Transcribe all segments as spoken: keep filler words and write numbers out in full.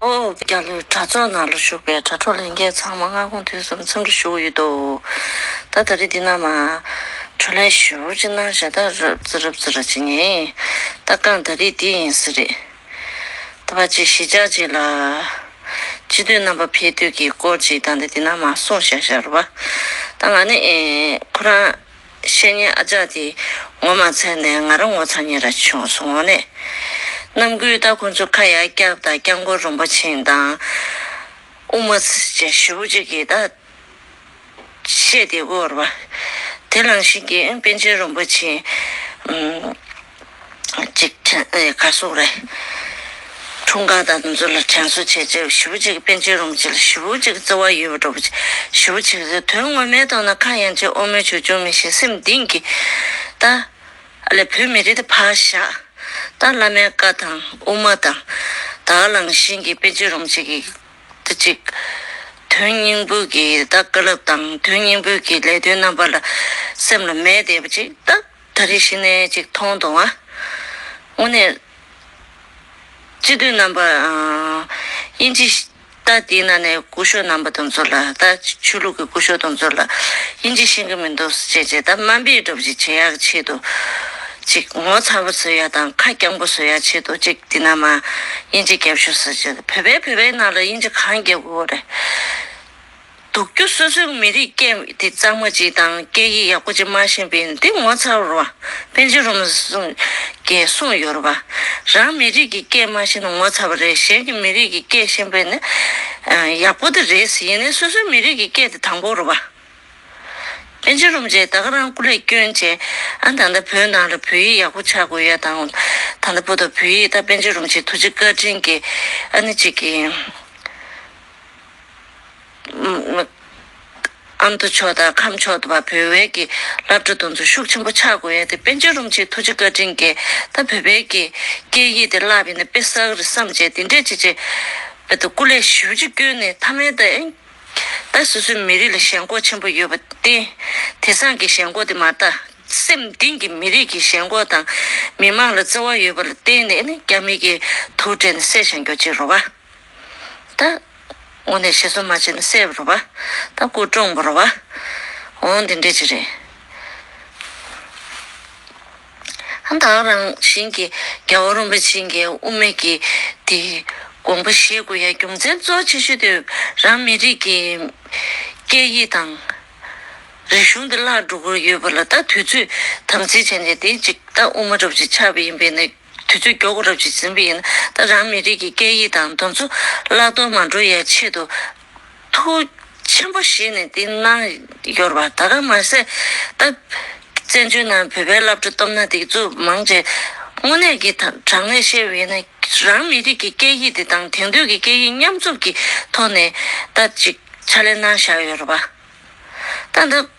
ཨོ་རྒྱ་ལོའི་དྲ་ཚོགས་ནང་ལ་བཞུགས་པའི་དྲ་གྲོགས་ལྷན་རྒྱས་ཚང་མ་སྔ་དགོང་དུས་གསུམ་འཚམས་འདྲི་ཞུ་གི་ཡོད་དོ། ད་ད་རེས་འདི་ན་མ་བགྲོ་གླེང་ཞུ་ཅི་གནང་བཞག་ད་རབ་ཙི་རབ་ཙི་ར་ཅི་ངེས་ད་གང་ད་རེས་འདི་ཡིན་ཟི་རེད། ད་བ་ཅི་གཞིས་ཆགས་ཅིག་ལ་སྤྱི་འཐུས་རྣམ་པ་ཕེབས་དུས་ཀྱི་སྐོར་ཅིག་ད་འདི་འདི་ན་མ་གསུངས་བཞག་བཞག་ར་བ། ད་ང་ནི་ཨེ་ཁོ་རང་། བཤད་ཉན་ཨ་ཅག་དེ་ངོ་མ་ཚ་ནས་ང་རང་ངོ་ཚ་ཉན་ར་བྱུང་སོང་ངོ་ནས། རྣམ་ཀུན་ད་ཁོང་ཚོ་ཁ་ཡར་བཀྱག་དང་སྐྱབས་མགོན་རིན་པོ་ཆེ་དང་དབུ་མ་ཚེ་ཞེ་ཞུ་ཅིག་གིས་ད་བཤད་དེ་གོ་ར་བ། དེ་ལང་ཤིང་གིས་པཎ་ཆེན་རིན་པོ་ཆེ་ཅིག་དྲན་ཨེ་ག་སོག་རེད། འཁྲུངས་སྐར་དང་དེ་ཚོ་ལ་དྲན་གསོ་བྱས་རྗེས་ཞེ་པོ་ཅིག་པཎ་ཆེན་རིན་པོ་ཆེ་ལ་ཞེ་པོ་ཅིག་བརྩེ་བ་ཡོད་པ་འདྲ་པོ་ཞེ་པོ་ཅིག་དོན་ངོ་མའི་ཐོག་ན་ཁ་ཡང་ཅིག་ཨོ་མོའི་ཆུ་ཆུང་མི་ཤེས་སེམས་གཏིང་གི་ད་ཨ་ལས་བོད་མི་རིགས་དེ་ཕར་བཞག་ད་བླ་མའི་བཀའ་དང་དབུ་མ་དང་ད་ག་ལང་ཤིང་གི་པཎ་ཆེན་རིན་པོ་ཆེ་གི་ད་ཅིག་དོན་སྙིང་པོ་གི་ད་བཀའ་སློབ་དང་དོན་སྙིང་པོ་གི་ལས་དོན་རྣམ་པ་ལ་སེམས་ལ་མེད་བསྡད་པ་ཅིག་ད། ད་རེས་གཞི་ནས་ཅིག་མཐོང་དང་ཨ། དངོས་གནས། སྤྱི་འཐུས་རྣམ་པ། དབྱིན་ཇི་ད་དེའི་ནང་ནས་སྐུ་ཞབས་རྣམ་པ་དེ་ཚོ་ལ་ད་ཆོས་ལུགས་ཀྱི་སྐུ་ཞབས་དེ་ཚོ་ལ་དབྱིན་ཇི་ཤེས་ཀྱི་མི་འདུག་ཅེས་བྱས་ད་དམའ་འབེབས་འདྲ་པོ་ཅིག་བྱེད་ཡག་ཆེད་དུ། ཅིག་ངོ་ཚ་པོ་བཟོ་ཡག་དང་ཁ་རྐྱང་པོ་བཟོ་ཡག་ཆེད་དུ་ཅིག་དེ་ནང་མ་དབྱིན་ཇི་རྒྱབ་ཤོག་ཟེར་བྱས་བོད་པའི་བོད་པའི་ནང་ལ་དབྱིན་ཇི་གང་རྒྱབ་དགོས་རེད། སྡུག་རྒྱུ་སོ་སོའི་མི་རིགས་སྐད་དེ་གཙང་མ་ཅིག་དང་སྐད་ཡིག་ཡག་པོ་ཅིག་མ་ཤེས་པས་འདི་ངོ་ཚ་བོར་བ། པཎ་ཆེན་རིན་པོ་ཆེ་གིས་གསུངས་ཡོད་རེད་བ། རང་མི་རིགས་ཀྱི་སྐད་མ་ཤེས་ན་ངོ་ཚ་བ་རེད། གཞན་གྱི་མི་རིགས་ཀྱི་སྐད་ཤེས་པས་ནི་ཡག་པོ་དེ་རེད་ཟེར། ཡིན་ནའི་སོ་སོའི་མི་རིགས་ཀྱི་སྐད་དེ་དང་པོ་རེད་བ། པཎ་ཆེན་རིན་པོ་ཆེ་ད་ག་རང་སྐུ་ལས་བསྐྱོན་བྱས་ཨ་ད་ལྟ་བོད་ནང་ལ་བོད་ཡིག་ཡག་པོ་ཆགས་དགོས་ཡ་དང་ད་ལྟ་བོད་དང་བོད་ཡིག་ད་པཎ་ཆེན་རིན་པོ་ཆེ་ཐུགས་རྗེ་བཀའ་དྲིན་གྱིས་ཨ་ནི་ཅིག་གིས། ཨ་མདོ་ཕྱོགས་དང་ཁམས་ཕྱོགས་དུ་བ་བོད་བོད་ཀྱི་སློབ་གྲྭ་དེ་ཚོ་ཤུགས་ཆེན་པོ་ཆགས་དགོས་ཡ་དེ་པཎ་ཆེན་རིན་པོ་ཆེའི་ཐུགས་རྗེ་བཀའ་དྲིན་གྱིས་ད་བོད་བོད་ཀྱི་སྐད་ཡིག་དེ་བརླག་པ་ཡིན་ན་དཔེ་བསགས་རེད་བསམ་བྱས་དེ་འདྲས་བྱས་བྱས་བོད་དུ་སྐུ་ལས་ཞེ་པོ་ཅིག་བསྐྱོན་ནས་མཐའ་མའི་ད་ཨེ་ད་སོ་སོའི་མི་རིགས་ལ་ཞེན་ཁོག་ཆེན་པོ་ཡོད་པ་བརྟེན་དེང་སང་གི་ཞེན་ཁོག་དེ་མ་རེད་ད། སེམས་གཏིང་གི་མི་རིགས་ཀྱི་ཞེན་ཁོག་དང་མི་མང་ལ་བརྩེ་བ་ཡོད་པ་ལ་བརྟེན་ནས་ཨེ་ནི་རྒྱ་མི་གིས་དུར་སྤྲད་ནས་བསད་བཞག་རྒྱུ་ཅིག་རེད་བ། ད། དངོས་གནས་ཞེ་སོ་མ་བྱས་ན་བསད་པ་རེད་བ། ད་སྐུ་བཀྲོངས་པ་རེད་བ། འོང་འདི་འདྲས་ཅིག་རེད། ཨ་ད་རང་བཞིན་གྱི་རྒྱལ་བ་རིན་པོ་ཆེ་གི་དབུ་མའི་གི་དེ་དགོངས་པ་བཞེས་དགོས་ཡ་རྒྱུ་མཚན་གཙོ་ཆེ་ཤོས་དེ་རང་མི་རིགས་ཀྱི་སྐད་ཡིག་དང་། རིག་གཞུང་དེ་བརླག་འགྲོ་གི་ཡོད་པ་ལ་ད་དུས་ཚོད་དམ་འཛིན་བྱས་ནས་དེ་གཅིག་ད་དབུ་མ་རབ་ཅིག་ཆགས་པ་ཡིན་པས་ན། དུས་ཚོད་མགྱོགས་པོ་རབ་ཅིག་ཟིན་པ་ཡིན་ན་ད་རང་མི་རིགས་ཀྱི་སྐད་ཡིག་དང་དེ་ཚོ་བརླག་གཏོང་མ་འགྲོ་ཡའི་ཆེད་དུ་ཐུགས་ཆེན་པོ་བཞེས་ནས་དེ་གནང་ཡོད་རེད་བ། ད་ག་མ་ཟད་ད་བཙན་བྱོལ་ནང་བོད་པའི་སློབ་གྲྭ་སྟོབས་ན་དེ་ཚོ་མང་ཆེ་དངོས་གནས་ཀྱི་ད་དྲང་གནས་བཤད་པ་ཡིན་ན་རང་མི་རིགས་ཀྱི་སྐད་ཡིག་དེ་དང་དེང་དུས་ཀྱི་སྐད་ཡིག་མཉམ་འཛོམས་ཀྱི་ཐོག་ནས་ད་ཅིག་ཕྱག་ལས་གནང་བཞག་ཡོད་རེད་བ། ད་ལྟ་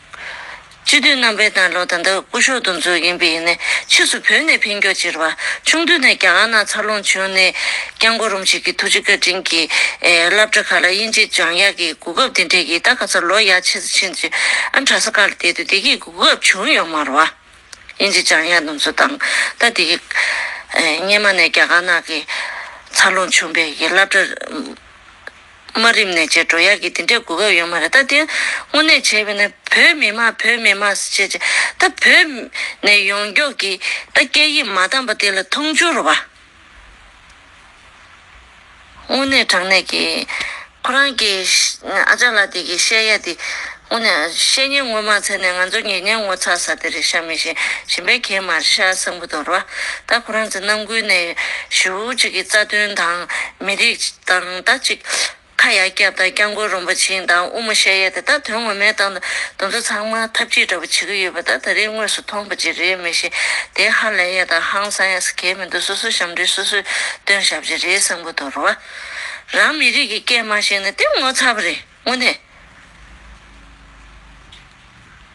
སྤྱི་འཐུས་རྣམ་པའི་ནང་ལོགས་ད་ལྟ་སྐུ་ཞབས་དེ་ཚོ་ཡིན་པ་ཡིན་ནའི་ཕྱིས་སུ་བོད་ནས་ཕེབས་མགྱོགས་ཅིག་རེད་བ། ཆུང་དུས་ནས་རྒྱ་གར་ནང་འཚར་ལོངས་བྱུང་ནས་སྐྱབས་མགོན་རིན་པོ་ཆེ་གི་ཐུགས་རྗེ་བཀའ་དྲིན་གྱིས་ཨེ་སློབ་གྲྭ་ཁག་ལ་དབྱིན་ཇི་སྦྱང་ཡག་གི་གོ་སྐབས་དེ་འདྲས་ཀྱི་ད་ག་ཚོད་ལོ་ཡར་ཕྱིན་ཕྱིན་ཚུལ་ཨ་གྲྭ་ས་ཁག་ལ་བསྡད་དུས་དེ་གི་གོ་སྐབས་བྱུང་ཡོད་མ་རེད་བ། དབྱིན་ཇི་སྦྱང་ཡག་དེ་ཚོ་དང་ད་དེ་གི་ཨེ་སྔོན་མ་ནས་རྒྱ་གར་ནང་གི་འཚར་ལོངས་བྱུང་བའི་གི་སློབ་གྲྭ། དམའ་རིམ་ནས་བྱས་འགྲོ་ཡག་གི་དེ་འདྲའི་གོ་སྐབས་ཡོད་མ་རེད། ད་དེ་དངོས་གནས་བྱས་པ་ན་བོད་མི་མང་བོད་མི་མང་ཟེར་བྱས་ད་བོད་ནས་ཡོང་མགྱོགས་ཀྱི་ད་སྐད་ཡིག་མ་འདང་པ་དེ་ལ་མཐོང་ཆུང་རེད་བ། དངོས་གནས་དྲང་གནས་ཀྱི་ཁོ་རང་གི་ཨ་ཅག་ལགས་དེ་གི་བཤད་ཡ་དེ་དངོས་གནས་བཤད་ཉན་ངོ་མ་ཚད་ནས་ང་ཚོ་ཉན་ཉན་ངོ་ཚ་ས་དེ་རེད་ཤག་མི་ཤེས་གཞན་པའི་གས་མ་རེད་ཤག་བསམ་གི་འདུག་རེད་བ། ད་ཁོ་རང་ཚོ་རྣམ་ཀུན་ནས་ཞེ་པོ་ཅིག་གི་རྩ་དོན་དང་མི་རིགས་དང་ད་ཅིག་ཁ་ཡར་བཀྱག་དང་སྐྱབས་མགོན་རིན་པོ་ཆེ་དང་དབུ་མ་བཤད་ཡས་དེ་ད་དོན་ངོ་མའི་སྟེང་དུ་དེ་ཚོ་ཚང་མ་ཐབས་ཇུས་འདྲ་པོ་བྱེད་ཀྱི་ཡོད་པ་ད་ད་རེས་དངོས་སུ་མཐོང་པ་ཅིག་རེད་མི་ཤེས། དེ་ཧ་ལས་ཡས་དང་ཧང་སང་ཡས་སུ་གས་མི་འདུག་སོ་སོ་ཞབས་འདྲེན་སོ་སོས་སྟོན་ཞབས་ཅིག་རེད་བསམ་གྱི་འདུག་རེད་བ། རང་མི་རིགས་ཀྱི་སྐད་མ་ཤེས་ན་དེ་ངོ་ཚ་པ་རེད་དངོས་གནས།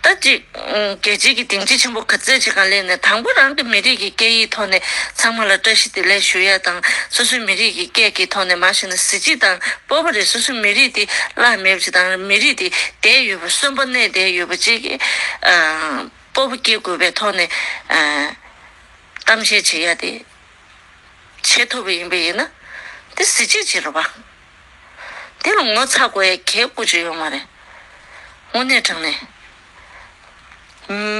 ད་ཅིག་རྒྱལ་སྤྱིའི་གི་སྡིངས་ཆ་ཆེན་པོ་ག་ཚད་ཅིག་ག་སླེབས་ནས་དང་པོ་རང་གི་མི་རིགས་ཀྱི་སྐད་ཡིག་ཐོག་ནས་ཚང་མ་ལ་བཀྲ་ཤིས་བདེ་ལེགས་ཞུ་ཡ་དང་སོ་སོའི་མི་རིགས་ཀྱི་སྐད་ཀྱི་ཐོག་ནས་མ་གཞི་ནས་གཟི་བརྗིད་དང་སྤོབས་པ་རེད། སོ་སོའི་མི་རིགས་དེ་བརླག་མེད་པ་ཅིག་དང་མི་རིགས་དེ་བསྡད་ཡོད་པ་གསོན་པོ་གནས་བསྡད་ཡོད་པ་ཅིག་གི་སྤོབས་པ་སྐྱེ་དགོས་པའི་ཐོག་ནས་གཏམ་བཤད་བྱེད་ཡ་དེ། བྱེད་ཐུབ་པ་ཡིན་པ་ཡིན་ན། དེ་གཟི་བརྗིད་ཅིག་རེད་པ། དེ་ལ་ངོ་ཚ་དགོས་ཡ་གལ་ཁུ་ཅིག་ཡོད་མ་རེད། དངོས་གནས་དྲང་གནས།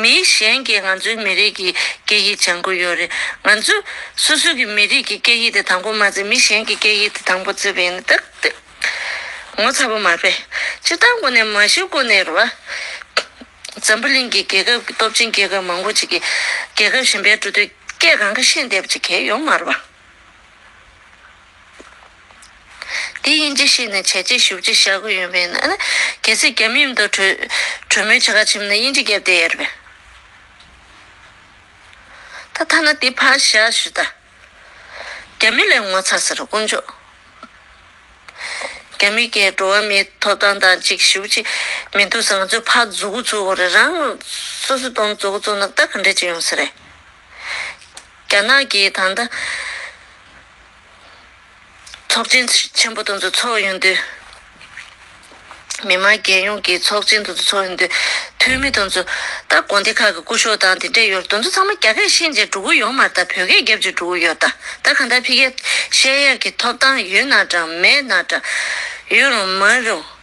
མི་གཞན་གྱིས་ང་ཚོའི་མི་རིགས་ཀྱི་སྐད་ཡིག་སྦྱང་གི་ཡོད་རེད། ང་ཚོས་སོ་སོ་གི་མི་རིགས་ཀྱི་སྐད་ཡིག་དེ་དང་པོ་མ་བརྩིས། མི་གཞན་གྱི་སྐད་ཡིག་དེ་དང་པོ་བརྩིས་པ་ཡིན་ན་ཏག་ཏག་ངོ་ཚ་པོ་མ་རེད་པས། སྤྱིར་བཏང་སྒོ་ནས་མ་ཤེས་སྒོ་ནས་རེད་པ། འཛམ་བུ་གླིང་གི་རྒྱལ་ཁབ་ཀྱི་སྟོབས་ཆེན་རྒྱལ་ཁབ་མང་པོ་ཅིག་གིས་རྒྱལ་ཁབ་གཞན་པའི་འགྲོ་དུས་སྐད་གང་ག་ཤེས་བསྡད་པ་ཅིག་གལ་ཡོད་མ་རེད་པ། དེ་དབྱིན་ཇི་ཤེས་ནས་བྱས་རྗེས་ཞེ་པོ་ཅིག་བཞག་གི་ཡོད་པས་ན། གལ་སྲིད་རྒྱ་མི་མཉམ་དུ་གྲོས་གྲོས་མོལ་བྱེད་ག་ཕྱིན་ན་དབྱིན་ཇི་རྒྱབ་བསྡད་ཡོད་རེད་པས། ད་ཐ་ན་དེ་ཕར་བཞག་ཞུ་ད། རྒྱ་མི་ལས་ངོ་ཚ་ཟེར་དཀོན་མཆོག་རྒྱ་མི་གིས་འགྲོ་བ་མིའི་ཐོབ་ཐང་དང་ཅིག་ཞེ་པོ་ཅིག་མི་འདུག་ཟེར། ང་ཚོས་ཕར་འཛུགས་འགོ་ཚུགས་དགོས་རེད། རང་སོ་སོ་གདོང་འཛུགས་འགོ་ཚུགས་ན་ད་ག་འདྲ་ཅིག་ཡོང་ས་རེད། རྒྱ་ནག་གིས་ད་ལྟ་ཚོགས་ཆེན་ཆེན་པོ་དེ་ཚོ་ཚོགས་ཡོང་དུས། མི་མང་རྒྱལ་ཡོངས་ཀྱི་ཚོགས་ཆེན་དེ་ཚོ་ཚོགས་ཡོང་དུས། འཐུས་མི་དེ་ཚོ་ད་དགོན་སྡེ་ཁག་གི་སྐུ་ཞབས་དང་དེ་འདྲས་ཡོད་རེད། དེ་ཚོ་ཚང་མ་རྒྱ་སྐད་ཤེས་བྱས་འགྲོ་གི་ཡོད་མ་རེད། ད་བོད་སྐད་རྒྱབ་བྱས་འགྲོ་གི་ཡོད། ད་ད་གང་ལྟར་ཕ་གིར་བཤད་ཡག་གི་ཐོབ་ཐང་ཡོད་ན་འདྲ་མེད་ན་འདྲ། ཡོད་རུང་མ་རུང་།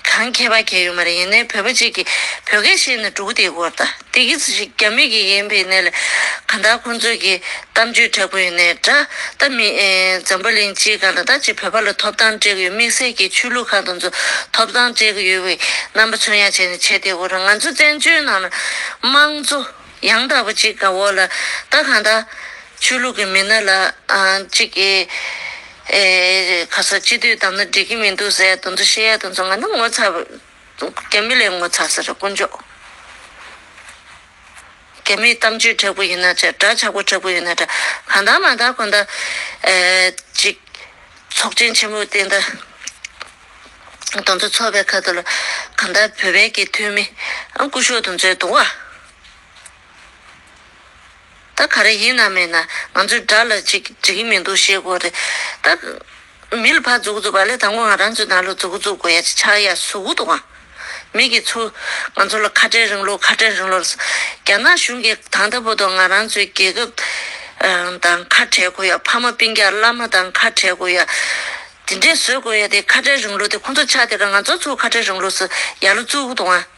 གང་ཁྱད་པར་གང་ཡོད་མ་རེད། ཡིན་ནའི་བོད་པ་གཅིག་གིས་བོད་སྐད་ཤེས་ནས་འགྲོ་གི་བསྡད་ཡོད་རེད། ད་དེ་གི་ཚོད་ཅིག་རྒྱ་མི་གི་ཡིན་པ་ཡིན་ནའི་ལས། གང་ལྟར་ཁོང་ཚོས་ཀྱི་གཏམ་བརྗོད་དྲག་པོ་ཡིན་ནའི་འདྲ། ད་མི་ཨེ་འཛམ་བུ་གླིང་སྤྱིའི་སྒང་ལ་ད་ཅིག་བོད་པ་ལ་ཐོབ་ཐང་སྤྲད་ཀྱི་ཡོད། དམིགས་བསལ་གྱི་ཆོས་ལུགས་ཁག་དེ་ཚོ་ཐོབ་ཐང་སྤྲད་ཀྱི་ཡོད་པའི་རྣམ་པ་མཚོན་ཡག་བྱས་ནས་བྱས་བསྡད་ཡོད་རེད། ང་ཚོ་བཙན་བྱོལ་ནང་ལ་དམངས་གཙོ་ཡང་དག་པ་ཅིག་གི་འོག་ལ་ད་གང་ལྟར་ཆོས་ལུགས་ཀྱི་མི་སྣ་ལ་ཨ་ཅིག་གི་ཨེ་ག་ས་སྤྱི་འཐུས་བདམས་ན་འགྲིག་གི་མི་འདུག་ཟེར་དེ་ཚོ་བཤད་ཡག་དེ་ཚོ་ང་ནི་ངོ་ཚ་བ། རྒྱ་མི་ལས་ངོ་ཚ་ས་རེད་དཀོན་མཆོག་རྒྱ་མིའི་གཏམ་བརྗོད་དྲག་པོ་ཡིན་ན་བྱས། འདྲ་ཆགས་པོ་དྲག་པོ་ཡིན་ན་འདྲ། གང་ལྟར་མ་འདྲ་གང་ལྟར་ཨེ་ཅིག་ཚོགས་ཆེན་ཆེན་མོ་དེ་འདྲ་དེ་ཚོ་ཚོགས་པའི་ཁ་ཐུག་ལ་གང་ལྟར་བོད་པའི་གི་འཐུས་མི་ཨ་སྐུ་ཞབས་དེ་ཚོའི་འདུག་བ། ད་ག་རེ་ཡིན་ན་མིན་ན་ང་ཚོའི་དགྲ་ལ་ཅིག་འགྲིག་གི་མི་འདུག་བཤད་དགོས་རེད། ད་མི་ལ་ཕར་འཛུགས་འཛུགས་པ་ལས་དང་པོ་ང་རང་ཚོའི་ནང་ལ་འཛུགས་འཛུགས་དགོས་ཡ་ཅིག་ཆགས་ཡ་བཟོ་གི་འདུག་ཨང་། མི་གིས་ཚུར་ང་ཚོ་ལ་ཁ་བྲལ་རིང་ལུགས། ཁ་བྲལ་རིང་ལུགས། རྒྱ་ནག་གཞུང་གིས་ད་ལྟ་བར་དུ་ང་རང་ཚོའི་རྒྱལ་ཁབ་ཨ་དང་ཁ་བྲལ་དགོས་ཡ། ཕ་མ་སྤུན་ཀྱག་བླ་མ་དང་ཁ་བྲལ་དགོས་ཡ། དེ་འདྲས་བཟོ་དགོས་ཡ་དེ་ཁ་བྲལ་རིང་ལུགས་དེ་ཁོང་ཚོ་ཆགས་དེ་ག་ང་ཚོ་ཚུར་ཁ་བྲལ་རིང་ལུགས་སུ་ཡར་ལ་བཙུགས་གི་འདུག་ཨང་།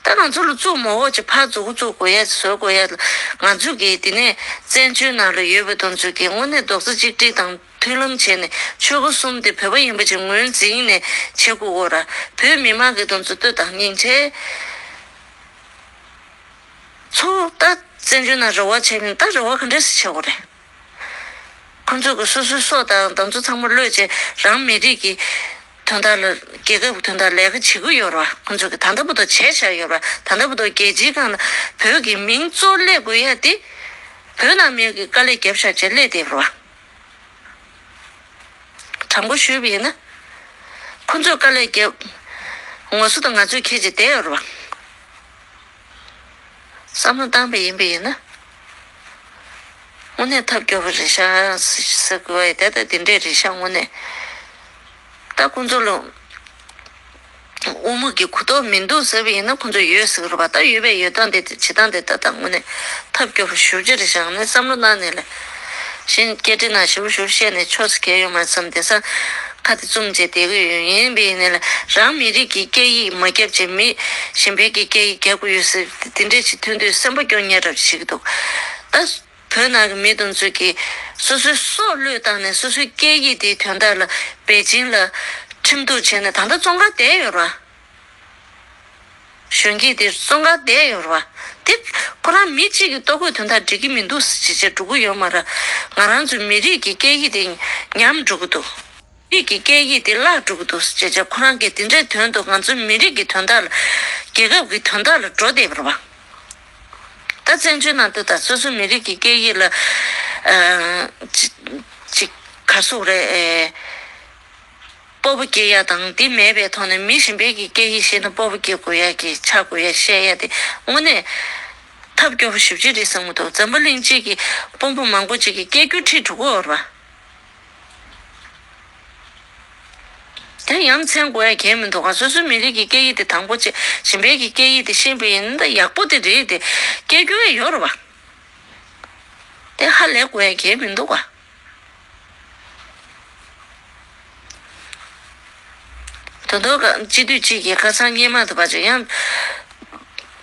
ད་ང་ཚོ་ལ་བཙུགས་མ་འོག་ཅིག་ཕར་འཛུགས་འཛུགས་དགོས་ཡ་བཟོ་དགོས་ཡ། ང་ཚོ་གིས་དེ་ནས་བཙན་བྱོལ་ནང་ལ་ཡོད་པ་དེ་ཚོ་གིས་དངོས་གནས་རྡོག་རྩ་གཅིག་སྒྲིལ་དང་མཐུན་ལམ་བྱས་ནས་ཆོལ་ཁ་གསུམ་དེ་བོད་པ་ཡིན་པ་ཅིག་ངོས་འཛིན་ནས་བྱེད་དགོས་ཀྱི་ཡོད་རེད། བོད་མི་མང་གི་དེ་ཚོ་ལྟོས་དང་སྙིང་རྗེ། ཚུར་ད་བཙན་བྱོལ་ནང་རེ་བ་བྱས་ནས་ད་རེ་བ་ག་འདྲས་སེ་བྱེད་དགོས་རེད། ཁོང་ཚོ་གི་སོ་སོའི་སྲོག་དང་དེ་ཚོ་ཚང་མ་གློད་བྱས། རང་མི་རིགས་ཀྱི་དོན་དག་ལ། རྒྱལ་ཁབ་ཀྱི་དོན་དག་ལ་ལས་ཀ་བྱེད་ཀྱི་ཡོད་རེད་བ། ཁོང་ཚོ་གིས་ད་ལྟ་བར་དུ་བྱས་བཞག་ཡོད་རེད་བ། ད་ལྟ་བར་དུ་རྒྱལ་སྤྱིའི་སྒང་ལ་བོད་ཀྱི་མིང་གཙོ་སླེབས་དགོས་ཡ་དེ་བོད་ནང་མི་གིས་དཀའ་ལས་བརྒྱབ་བཞག་བྱས་སླེབས་བསྡད་ཡོད་རེད་བ། དྲང་པོ་ཞུས་པ་ཡིན་ན། ཁོང་ཚོས་དཀའ་ལས་བརྒྱབ། ངོ་སོ་དང་ང་ཚོས་ཁྱེད་ཀྱིས་བསྡད་ཡོད་རེད་བ། བསམ་བློ་བཏང་པ་ཡིན་པ་ཡིན་ན། དངོས་གནས་ཐབས་སྐྱོ་པོ་རེད་ཤག་ཟེར་དགོས་པ་ཡིན། ད་ལྟ་འདི་འདྲས་རེད་ཤག་དངོས་གནས། ད་ཁོང་ཚོ་ལ་དབུ་མ་གི་གོ་རྟོགས་མི་འདུག་ཟེར་བ་ཡིན་ན་ཁོང་ཚོ་ཡོད་ཟེར་གི་རེད་པ། ད་ཡོད་པའི་ཡོད་སྟངས་དེ་བྱེད་སྟངས་དེ་ད་ལྟ་དངོས་གནས་ཐབས་སྐྱོ་པོ་ཞེ་པོ་ཅིག་རེད་ཤག་ངས་བསམ་བློ་བཏང་ནས་ལས། གཞན་སྐད་འདྲ་ནང་ཞེ་པོ་ཞེ་པོ་བཤད་ནས་ཆོག་ས་གང་ཡོད་མ་རེད་བསམ། དེང་སང་ཁ་དེ་བཙུམ་བྱས་བསྡད་ཀྱི་ཡོད། ཡིན་པ་ཡིན་ནའི་ལས་རང་མི་རིགས་ཀྱི་སྐད་ཡིག་མ་རྒྱབ་བྱས་མི་གཞན་པའི་གི་སྐད་ཡིག་རྒྱབ་ཀྱི་ཡོད་ཟེར་དེ་འདྲས་ཅིག་ཐོན་དུས་སེམས་པ་སྐྱོ་ཉེ་འདྲ་ཞིག་འདུག་ད་བོད་ནང་གི་མི་དེ་ཚོ་གིས་སོ་སོའི་སྲོག་བློས་བཏང་ནས་སོ་སོའི་སྐད་ཡིག་དེའི་དོན་དག་ལ་པེ་ཅིང་ལ་ཁྲིམས་གཏུག་བྱས་ནས་ད་ལྟ་བཙོན་ཁང་བསྡད་ཡོད་རེད་བ། གཞོན་སྐྱེས་དེ་བཙོན་ཁང་བསྡད་ཡོད་རེད་བ། དེ་ཁོ་རང་མི་གཅིག་གི་ལྟོ་གོས་དོན་དག་འགྲིག་གི་མི་འདུག་ཟེར་བྱས་བྱས་འགྲོ་གི་ཡོད་མ་རེད། ང་རང་ཚོའི་མི་རིགས་ཀྱི་སྐད་ཡིག་དེ་ཉམས་འགྲོ་གི་འདུག་མི་རིགས་ཀྱི་སྐད་ཡིག་དེ་བརླག་འགྲོ་གི་འདུག་ཟེར་བྱས་བྱས་ཁོ་རང་གིས་དེ་འདྲའི་དོན་དུ་ང་ཚོའི་མི་རིགས་ཀྱི་དོན་དག་ལ། རྒྱལ་ཁབ་ཀྱི་དོན་དག་ལ་འགྲོ་བསྡད་པ་རེད་བ། ད་བཙན་བྱོལ་ནང་དུ་ད་སོ་སོའི་མི་རིགས་ཀྱི་སྐད་ཡིག་ལ་ཨ་ཅི་ཅི་ག་རེ་ཟེར་དགོས་རེད། ཨེ། སྤོབས་པ་སྐྱེ་ཡ་དང་དེ་མེད་པའི་ཐོག་ནས་མི་གཞན་པའི་གི་སྐད་ཡིག་ཤེས་ན་སྤོབས་པ་སྐྱེ་དགོས་ཡ་གི་ཆགས་དགོས་ཡ་བཤད་ཡ་དེ་དངོས་གནས་ཐབས་སྐྱོ་པོ་ཞེ་པོ་ཅིག་རེད་བསམ་གྱི་འདུག་འཛམ་བུ་གླིང་སྤྱི་གི་དཔོན་པོ་མང་པོ་ཅིག་གི་སྐད་སྒྱུར་ཁྲིད་འགྲོ་གི་ཡོད་རེད་བ། དེ་ཡ་མཚན་དགོས་ཡ་གང་ཡང་མི་འདུག་ག་སོ་སོའི་མི་རིགས་ཀྱི་སྐད་ཡིག་དེ་དང་པོ་བྱས། གཞན་པའི་གི་སྐད་ཡིག་དེ་ཤེས་པ་ཡིན་ན་ད་ཡག་པོ་དེ་རེད་དེ། སྐད་སྒྱུར་ཡ་ཡོད་རེད་བ། དེ་ཧ་ལས་དགོས་ཡ་གང་ཡང་མི་འདུག་ག་དོན་དུ་སྤྱི་འཐུས་གཅིག་གིས་ཁ་སང་སྔས་མ་དུ་བ་ཅིག་ཡང་།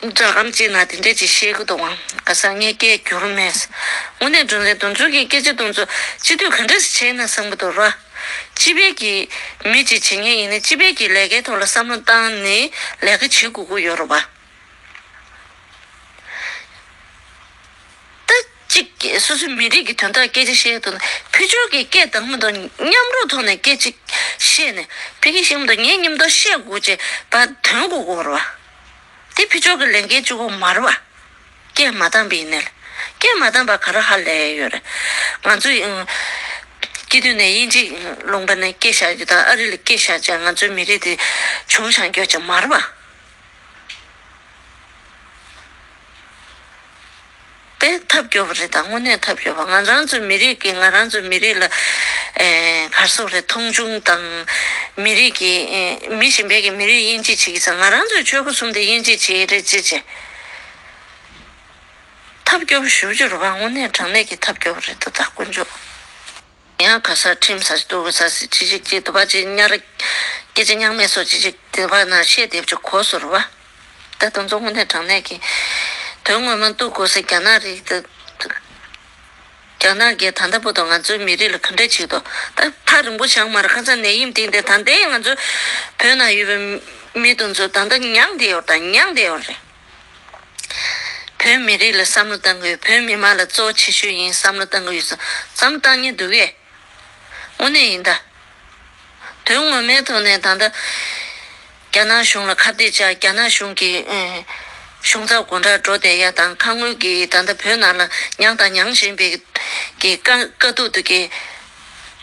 སྒྲ་སྒམ་གཅིག་ན་དེ་འདྲས་ཅིག་བཤད་ཀྱི་འདུག་ཨང་། ཁ་སང་ངས་སྐད་བསྒྱུར་མེད། དངོས་གནས་དྲང་གནས་དེ་ཚོ་གི་སྐད་ཆ་དེ་ཚོ་སྤྱི་འཐུས་ག་འདྲས་བྱས་ན་བསམ་གྱི་འདུག་ར། སྤྱི་པའི་གི་མི་གཅིག་བྱེད་མཁན་ཡིན་ན་སྤྱི་པའི་གི་ལས་ཀའི་ཐོག་ལ་བསམ་བློ་བཏང་ནས་ལས་ཀ་བྱེད་དགོས་ཀྱི་ཡོད་རེད་བ། ད་གཅིག་སོ་སོའི་མི་རིགས་ཀྱི་དོན་དག་སྐད་ཆ་བཤད་དུས་ཕི་ཕྱོགས་ཀྱི་སྐད་དང་མི་དང་མཉམ་རུབ་ཐོག་ནས་སྐད་ཅིག་བཤད་ནས་ཕི་གི་ཤིང་དང་ངའི་མཉམ་དུ་བཤད་དགོས་ཅེས་པ་དོན་གོ་གོ་ར་བ། དེ་ཕི་ཕྱོགས་ཀྱི་ལས་འགན་གཅིག་པོ་མ་རེད་བ། སྐད་མ་བཏང་པའི་ནས་སྐད་མ་བཏང་པ་ག་རེ་ཧ་ལས་ཡོད་རེད། ང་ཚོ་སྐྱེས་དུས་ནས་དབྱིན་ཇི་ལུང་པ་ནས་སྐད་བཤད་རྒྱུ་དང་ཨ་རི་ལ་སྐད་བཤད་ཅེས་ང་ཚོའི་མི་རིགས་དེ་བྱུང་བཞག་རྒྱུ་ཅིག་མ་རེད་བ། དཔེ་ཐབས་སྐྱོ་པོ་རེད་ད། དངོས་གནས་ཐབས་སྐྱོ་པོ། ང་རང་ཚོའི་མི་རིགས་ཀྱི་ང་རང་ཚོའི་མི་རིགས་ལ་ཨེ་གར་སོགས་རེད་མཐོང་ཆུང་དང་། མི་རིགས་ཀྱི་ཨེ་མི་གཞན་པའི་གི་མི་རིགས་དབྱེ་འབྱེད་བྱེད་ཀྱི་ས། ང་རང་ཚོའི་ཆོལ་ཁ་གསུམ་དེ་དབྱེ་འབྱེད་བྱེད་རེད་ཅེས་བྱས། ཐབས་སྐྱོ་པོ་ཞེ་པོ་ཅིག་རེད་བ། དངོས་གནས་དྲང་གནས་ཀྱི་ཐབས་སྐྱོ་པོ་རེད་འདུག་ད་དཀོན་མཆོག་ཡང་ག་ས་ཁྲིམས་ས་ཅིག་ཏུ་གི་ས་ཅིག་ཅིག་ཅིག་དུ་བ་ཅིག་ཉར། སྐད་ཆ་ཉག་མེད་སོགས་ཅིག་ཅིག་དེ་བ་ན་བཤད་དེབ་ཅིག་གོ་སོང་རེད་བ། ད་དུང་ཚོ་དངོས་གནས་དྲང་གནས་ཀྱི་དོན་ངོ་མ་གཏུག་དགོས་ས་རྒྱ་ནག་རིགས་དེ། རྒྱ་ནག་གིས་ད་ལྟ་བར་དུ་ང་ཚོའི་མི་རིགས་ལ་ག་འདྲ་བྱེད་དོ། ད་ཐག་རིང་པོ་བཞག་མ་རེད། ཁ་སང་ནད་ཡམས་དེ་འདི་ད་ལྟའི་ང་ཚོ་བོད་ནང་ཡོད་པའི་མི་དེ་ཚོ་ད་ལྟ་མྱངས་བསྡད་ཡོད་ད་མྱངས་བསྡད་ཡོད་རེད། བོད་མི་རིགས་ལ་བསམ་བློ་བཏང་གི་ཡོད། བོད་མི་མང་ལ་གཙོ་བོ་ཆེ་ཤོས་ཡིན་བསམ་བློ་བཏང་གི་ཡོད་ཙང་བསམ་བློ་བཏང་མཁན་འདུག་གས། དངོས་གནས་ཡིན་ད། དོན་ངོ་མའི་ཐོག་ནས་ད་ལྟ་རྒྱ་ནག་གཞུང་ལ་ཁ་གཏད་བཅག་རྒྱ་ནག་གཞུང་གི་ཨེ་གཞུང་ཚབ་སྒོ་འགྲམ་འགྲོ་བསྡད་ཡ་དང་ཁ་སྔོན་གྱི་ད་ལྟ་བོད་ནང་ལ་མྱངས་དང་མྱང་བཞིན་པའི་གི་དཀའ་དཀའ་སྡུག་དེ་གི་ད་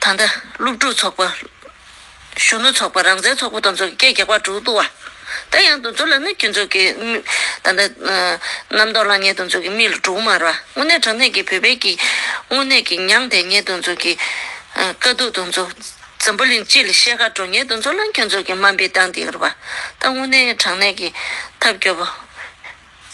ལྟ་སློབ་ཕྲུག་ཚོགས་པ། གཞོན་ནུ་ཚོགས་པ་རང་བཙན་ཚོགས་པ་དེ་ཚོ་སྐད་རྒྱག་པར་འགྲོ་འདུག་བ། ད་ཡང་དེ་ཚོ་ལ་ནི་ཁྱོད་ཚོ་གི་མི་ད་ལྟ་རྣམ་རྟོག་ལངས་མཁན་དེ་ཚོ་གི་མིག་ལ་འགྲོ་གི་མ་རེད་བ། དངོས་གནས་དྲང་གནས་ཀྱི་བོད་པའི་གི་དངོས་གནས་ཀྱི་མྱངས་བསྡད་མཁན་དེ་ཚོ་གི་དཀའ་སྡུག་དེ་ཚོ་འཛམ་བུ་གླིང་སྤྱི་ལ་བཤད་ག་འགྲོ་མཁན་དེ་ཚོ་ལ་ཁྱོད་ཚོ་གི་དམའ་འབེབས་བཏང་བསྡད་ཀྱི་རེད་བ། ད་དངོས་གནས་དྲང་གནས་ཀྱི་ཐབས་སྐྱོ་པོ།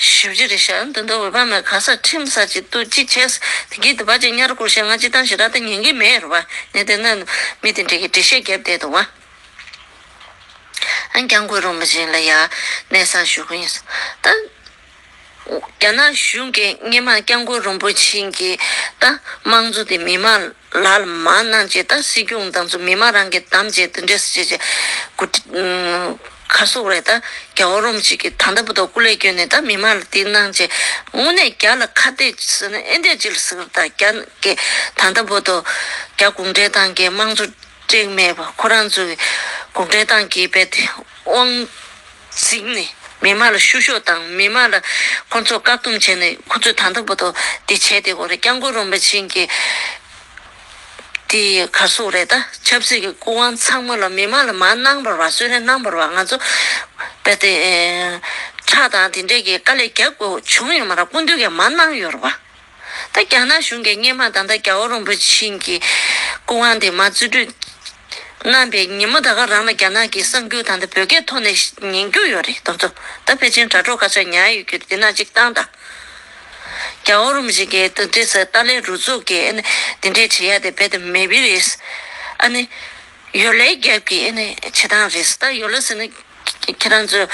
ཞིབ་ཅིག་རེད་ཤག་འདི་འདྲ་འོས་པ་མེད་ག་ས་ཁྲིམས་ས་ཅིག་ཏུ་ཅིག་བྱས། དེ་གི་དུ་བ་ཅིག་ཉར་དགོས་ཤག་ང་ཅི་བཏང་ཞེ་དྲག་ད་ཉན་གི་མེད་རེད་བ། ནས་དེ་ན་མི་དེ་འདྲས་ཀྱི་འགྲེལ་བཤད་བརྒྱབ་བསྡད་འདུག་བ། ཨ་སྐྱབས་མགོན་རིན་པོ་ཆེ་ལ་ཡ་གནས་སྟངས་ཞུ་གི་ཡིན། ད་རྒྱ་ནག་གཞུང་གིས་སྔས་མ་སྐྱབས་མགོན་རིན་པོ་ཆེ་གི་ད་དམངས་གཙོ་དེ་མི་མང་ལག་ལ་མར་གནང་བྱས། ད་སྲིད་སྐྱོང་དང་ཚོ་མི་མང་རང་གིས་བདམས་བྱས་དེ་འདྲས་སེ་བྱས་བྱས་གོ་སྒྲིག་ཁ་སོག་རེད། ད་རྒྱལ་བ་རིན་པོ་ཆེ་གིས་ད་ལྟ་བར་དུ་སྐུ་ལས་བསྐྱོན་ནས་ད་མི་མང་ལ་དེ་གནང་བྱས། དངོས་གནས་རྒྱ་ལ་ཁ་གཏད་ཟེར་ན་ཨེ་འདྲས་ཅིག་ལ་ཟེར། ད་རྒྱ་གི་ད་ལྟ་བར་དུ་རྒྱ་གུང་ཁྲན་ཏང་གིས་དམངས་གཙོ་སྤྲད་མེད་པ། ཁོ་རང་ཚོས་གུང་ཁྲན་ཏང་གིས་རྦད་དེ་དབང་འཛིན་ནས་མི་མང་ལ་བཤུ་གཞོག་དང་མི་མང་ལ་ཁོ་ཚོ་བཀག་སྡོམ་བྱས་ནས་ཁོ་ཚོས་ད་ལྟ་བར་དུ་དེ་བྱས་བསྡད་ཡོད་རེད། སྐྱབས་མགོན་རིན་པོ་ཆེ་གིས་དེ་ག་སོག་རེད། ད་ཆབ་སྲིད་ཀྱི་སྐུ་དབང་ཚང་མ་ལ་མི་མང་ལ་མར་གནང་བ་རེད་བ། གསོལ་རས་གནང་བ་རེད་བ། ང་ཚོ་རྦད་དེ་ཁྲག་དང་དེ་འདྲས་ཀྱི་དཀའ་ལས་རྒྱག་དགོས་བྱུང་ཡོད་མ་རེད། སྐུ་མདུན་གྱིས་མར་གནང་ཡོད་རེད་བ། ད་རྒྱ་ནག་གཞུང་གིས་སྔས་མ་ད་ལྟ་རྒྱལ་བ་རིན་པོ་ཆེ་གི་སྐུ་དབང་དེ་མར་རྩིས་སྤྲོད་གནང་པའི་ཉིན་མོ་ད་ག་རང་ལ་རྒྱ་ནག་གི་གསར་འགྱུར་དང་དེ་བོད་སྐད་ཐོག་ནས་ཉན་རྒྱུ་ཡོད་རེད། དེ་ཚོ་ད་ཕལ་ཆེར་དྲ་གྲོགས་ཁ་ཤས་ཉན་ཡོད་རྒྱུ་རེད། དེ་ན་གཅིག་བཏང་དང་། རྒྱལ་བ་རིན་པོ་ཆེ་གིས་དེ་འདྲས་ཟེར་ཏཱ་ལའི་རུ་ཚོགས་ཀྱིས་ཨ་ནི་དེ་འདྲས་བྱེད་ཡ་དེ་རྦད་དེ་མེད་པ་རེད། ཨ་ནི་ཡོ་ལའི་རྒྱབ་ཀྱི་ཨ་ནི་བྱེད་སྟངས་རེད། ད་ཡོ་ལ་ཟེར་ན། ཁྱེད་རང་ཚོ་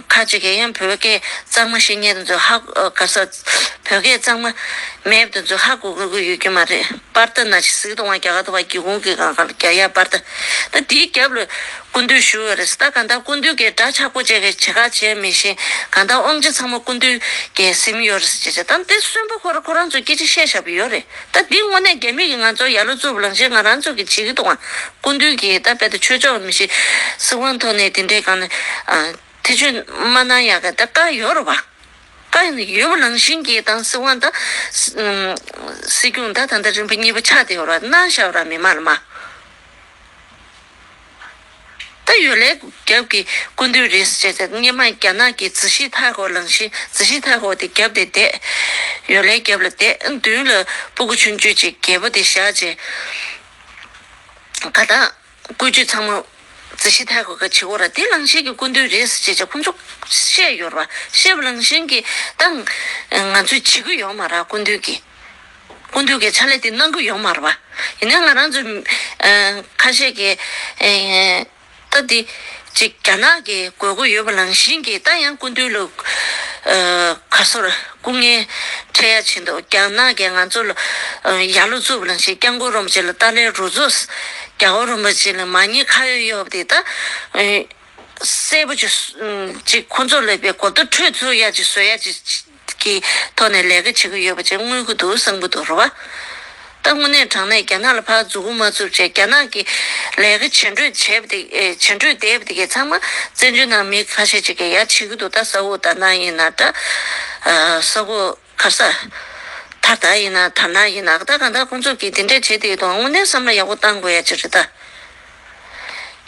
ཁ་ཅིག་གིས་ཡང་བོད་སྐད་གཙང་མ་ཤེས་མཁན་དེ་ཚོ་ཧ་ག་ས་བོད་སྐད་གཙང་མ་མེད་པ་དེ་ཚོ་ཧ་གོ་གི་ཡོད་ཀྱི་མ་རེད། པར་ཏི་ན་ཅིག་གཟིགས་དང་བ་རྒྱ་གར་དུ་བ་སྒེའུ་ཁུང་གི་སྒང་ག་ལ་རྒྱག་ཡ་པར་ཏི། ད་དེའི་རྒྱབ་ལ་སྐུ་མདུན་བཞུགས་ཡོད་རེད། ད་གང་ལྟར་སྐུ་མདུན་གྱིས་འདྲ་ཆགས་པོ་བྱས་ཀྱི་བྱེད་ཁ་བྱས་མི་ཤེས། གང་ལྟར་དབང་ཆ་ཚང་མ་སྐུ་མདུན་གྱིས་ཟིན་ཡོད་རེད་ཟེར་བྱས། ད་འདི་གསོན་པོ་ཁོ་ར་ཁོ་རང་ཚོས་སྐད་ཆ་བཤད་བཞག་པ་ཡོད་རེད། ད་འདི་དངོས་གནས་རྒྱ་མི་གིས་ང་ཚོར་ཡ་ལོ་བཙུགས་པ་ནང་བཞིན་ང་རང་ཚོ་གིས་བྱེད་ཀྱི་འདུག་ཨང་། སྐུ་མདུན་གྱིས་ད་དཔེ་ད་ཆོས་ཕྱོགས་མི་ཤེས་སྲིད་དབང་ཐོག་ནས་དེ་འདྲའི་སྒང་ནས་ཨ་ཐེ་བྱུས་མ་གནང་ཡག་གི་ད་བཀའ་ཡོད་རེད་བ། བཀའ་ཡོད་པ་ནང་བཞིན་གྱིས་ད་སྲིད་དབང་ད་སྲིད་སྐྱོང་ད་ད་ལྟ་རིམ་པ་གཉིས་པ་ཆགས་བསྡད་ཡོད་རེད་བ། གནང་བཞག་ར་མི་མང་ལ་མ། ད་ཡོ་ལའི་རྒྱབ་ཀྱི་སྐུ་མདུན་རེད་ཟེར་ཏེ་སྔས་མ་རྒྱ་ནག་གི་ཙི་ཤི་ཐའེ་ཧོ་ལངས་ཤིང་ཙི་ཤི་ཐའེ་ཧོ་དེ་རྒྱབ་དེ་བསྡད། ཡོ་ལའི་རྒྱབ་ལ་བསྡད། མདུན་ལ་སྤུ་གུ་ཆུང་ཆུང་ཅིག་རྒྱལ་པོ་དེ་བཞག་བྱས། ག་ད་བཀོད་ཇུས་ཚང་མ་ཙི་ཤི་ཐའེ་ཧོ་ག་བྱེད་དགོས་ར། དེ་ལངས་ཤིང་གི་སྐུ་མདུན་རེད་ཟེར་བྱས་བྱས་ཁོང་ཚོ་བཤད་ཡོད་ར་བ། བཤད་པ་ལངས་ཤིང་གི་ད་ང་ཚོས་བྱེད་ཀྱི་ཡོད་མ་ར། སྐུ་མདུན་གྱི་སྐུ་མདུན་གྱི་ཕྱག་ལས་དེ་གནང་གི་ཡོད་མ་རེད་བ། ཡིན་ནའི་ང་རང་ཚོ་ཨ་ཁ་ཤས་ཀྱིས་ཨ་ ད་འདི་ཅིག་རྒྱ་ནག་གི་དགོས་མཁོ་ཡོད་པ་ནང་བཞིན་གྱི་ད་ཡང་སྐུ་མདུན་ལ་ཨ་ག་སོར་སྐུ་ངལ་འཕྲད་ཡ་ཕྱིན་འདུག་རྒྱ་ནག་གིས་ང་ཚོ་ལ་ཨ་ཡ་ལོ་བཙུགས་པ་ནང་བཞིན་སྐྱབས་མགོན་རིན་པོ་ཆེ་ལ་ཏཱ་ལའི་རུ་ཚོགས། རྒྱལ་བ་རིན་པོ་ཆེ་ལ་མ་ཉེས་ཁ་གཡོགས་གཡོགས་པ་དེ་ད་ཨ་གསལ་པོ་ཅིག་ཅིག་ཁོ་ཚོ་ལ་པའི་གོ་བརྡ་འཕྲོད་ཚུགས་ཡ་ཅིག་བཟོ་ཡ་ཅིག་གི་ཐོག་ནས་ལས་ཀ་བྱེད་ཀྱི་ཡོད་པ་ཅིག་མངོན་གྱི་འདུག་བསམ་གྱི་འདུག་རེད་བ། ད་དངོས་གནས་དྲང་གནས་རྒྱ་ནག་ལ་ཕར་འཛུལ་སྒོ་མ་ཚུགས་བྱས་རྒྱ་ནག་གི་ལས་ཀ་བྱེད་འགྲོས་བྱས་པ་དེ་ཨེ་བྱེད་འགྲོས་བསྡད་པ་དེ་གའི་ཚང་མ་བཙན་བྱོལ་ནང་མི་ཁ་ཤས་ཅིག་གིས་ཡ་བྱེད་ཀྱི་འདུག་ད་ས་འོག་ད་ན་ཡིན་ན་འདྲ། ཨ་ས་འོག་ག་ས་ད་ད་ཡིན་ན་ད་ན་ཡིན་ན་ད་གང་ལྟར་ཁོང་ཚོ་གིས་དེ་འདྲས་བྱེད་བསྡད་ཡོད་དུས་དངོས་གནས་བསམ་བློ་ཡག་པོ་བཏང་དགོས་ཡ་ཅིག་རེད་ད།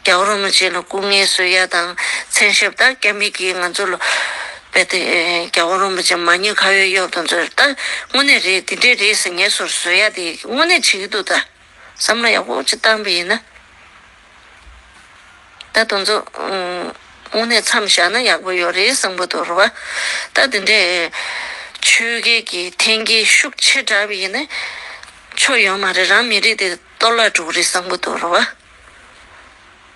རྒྱལ་བ་རིན་པོ་ཆེ་ལ་སྐུ་ངལ་གསོ་ཡ་དང་མཚན་ཞབས་དང་རྒྱ་མི་གིས་ང་ཚོ་ལ་རྦད་དེ་རྒྱལ་བ་རིན་པོ་ཆེ་མ་ཉེས་ཁ་གཡོགས་གཡོགས་དང་ཚོ་ད་དངོས་གནས་རེད་དེ་འདྲས་རེད་ཟེར་ངས་སོར་བཟོ་ཡ་དེ་དངོས་གནས་བྱེད་ཀྱི་འདུག་ད་བསམ་བློ་ཡག་པོ་ཅིག་བཏང་པ་ཡིན་ན། ད་དེ་ཚོ་དངོས་གནས་མཚམས་བཞག་ན་ཡག་པོ་ཡོད་རེད་བསམ་གྱི་འདུག་རེད་བ། ད་དེ་འདྲས་ཆོལ་ཁའི་གི་འཐེན་འཁྱེར་ཤུགས་ཆེ་དྲགས་པ་ཡིན་ན་ཆོ་ཡོད་མ་རེད། རང་མི་རིགས་དེ་གཏོར་བརླག་འགྲོ་གི་རེད་བསམ་གྱི་འདུག་རེད་བ།